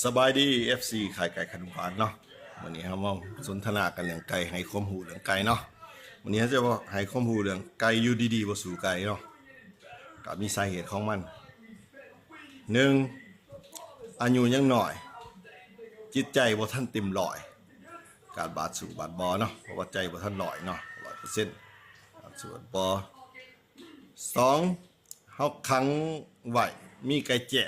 ສະບາຍດີ ເອັຟຊີ ຂາຍໄກ່ຂະໜົມຫວານເນາະ. ມື້ນີ້ເຮົາມາສົນທະນາກັນເລື່ອງໄກ່ ໃຫ້ຄວາມຮູ້ເລື່ອງໄກ່ເນາະ. ມື້ນີ້ເຮົາຈະມາໃຫ້ຄວາມຮູ້ເລື່ອງໄກ່ ຢູ່ດີໆບໍ່ສູ້ໄກ່ເນາະ. ກໍມີສາເຫດຂອງມັນ. ໜຶ່ງ ອາຍຸຍັງນ້ອຍ, ຈິດໃຈບໍ່ທັນເຕັມຮ້ອຍ, ການບາດສູ້ບາດບໍ່ເນາະ, ເພາະວ່າໃຈບໍ່ທັນຮ້ອຍເນາະ, ຮ້ອຍເປີເຊັນ ບາດສູ້ບາດບໍ່. ສອງ ເຮົາຂັງໄວ້ ມີໄກ່ແຈ້,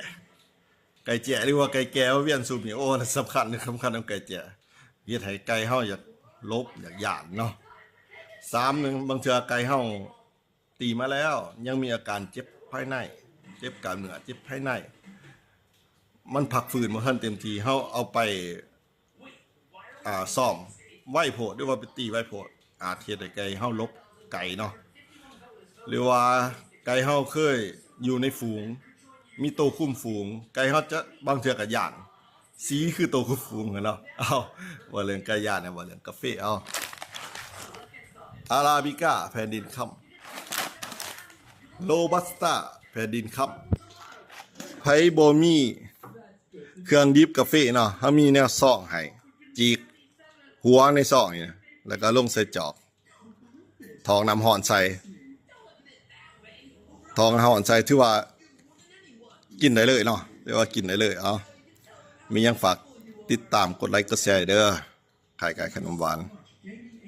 ໄກ່ແຈ້ ຫຼືວ່າໄກ່ແກ່ມາວຽນຊຸມນີ້ ໂອ້ ສຳຄັນ ສຳຄັນນຳໄກ່ແຈ້, ເຮັດໃຫ້ໄກ່ເຮົາຢາກຫຼົບ ຢາກຢ້ານເນາະ. ສາມ ບາງເທື່ອໄກ່ເຮົາຕີມາແລ້ວ ຍັງມີອາການເຈັບພາຍໃນ, ເຈັບກ້າມເນື້ອ ເຈັບພາຍໃນ, ມັນພັກຟື້ນບໍ່ທັນເຕັມທີ່, ເຮົາເອົາໄປ ອ່າ ຊ້ອມໄວໂພດ ຫຼືວ່າໄປຕີໄວໂພດ ອາດເຮັດໃຫ້ໄກ່ເຮົາຫຼົບໄກເນາະ. ຫຼືວ່າໄກ່ເຮົາເຄີຍຢູ່ໃນຝູງ ມີໂຕຄຸມຝູງ, ໄກ່ເຮົາຈະ ບາງເທື່ອກໍຢ້ານ ສີຄືໂຕຄຸມຝູງຫັ້ນເນາະ. ເອົາ ເວົ້າເລື່ອງໄກ່ຢ້ານ ເວົ້າເລື່ອງກາເຟເອົາ. ອາຣາບິກາແຜ່ນດິນຄຳ, ໂຣບັດສະຕາແຜ່ນດິນຄຳ. ໃຜບໍ່ມີ ເຄື່ອງດິບກາເຟເນາະ, ເຮົາມີແນວຊອງໃຫ້, ຈີກຫົວໃນຊອງນີ້ ແລ້ວກໍລົງໃສ່ຈອກ, ຖອກນ້ຳຮ້ອນໃສ່, ຖອກນ້ຳຮ້ອນໃສ່ ຖືວ່າກິນໄດ້ເລີຍເນາະ, ຖືວ່າກິນໄດ້ເລີຍ. ເອົາ ມີຫຍັງຝາກຕິດຕາມ ກົດໄລ ກົດແຊເດີ. ຂາຍໄກ່ຂະໜົມຫວານ.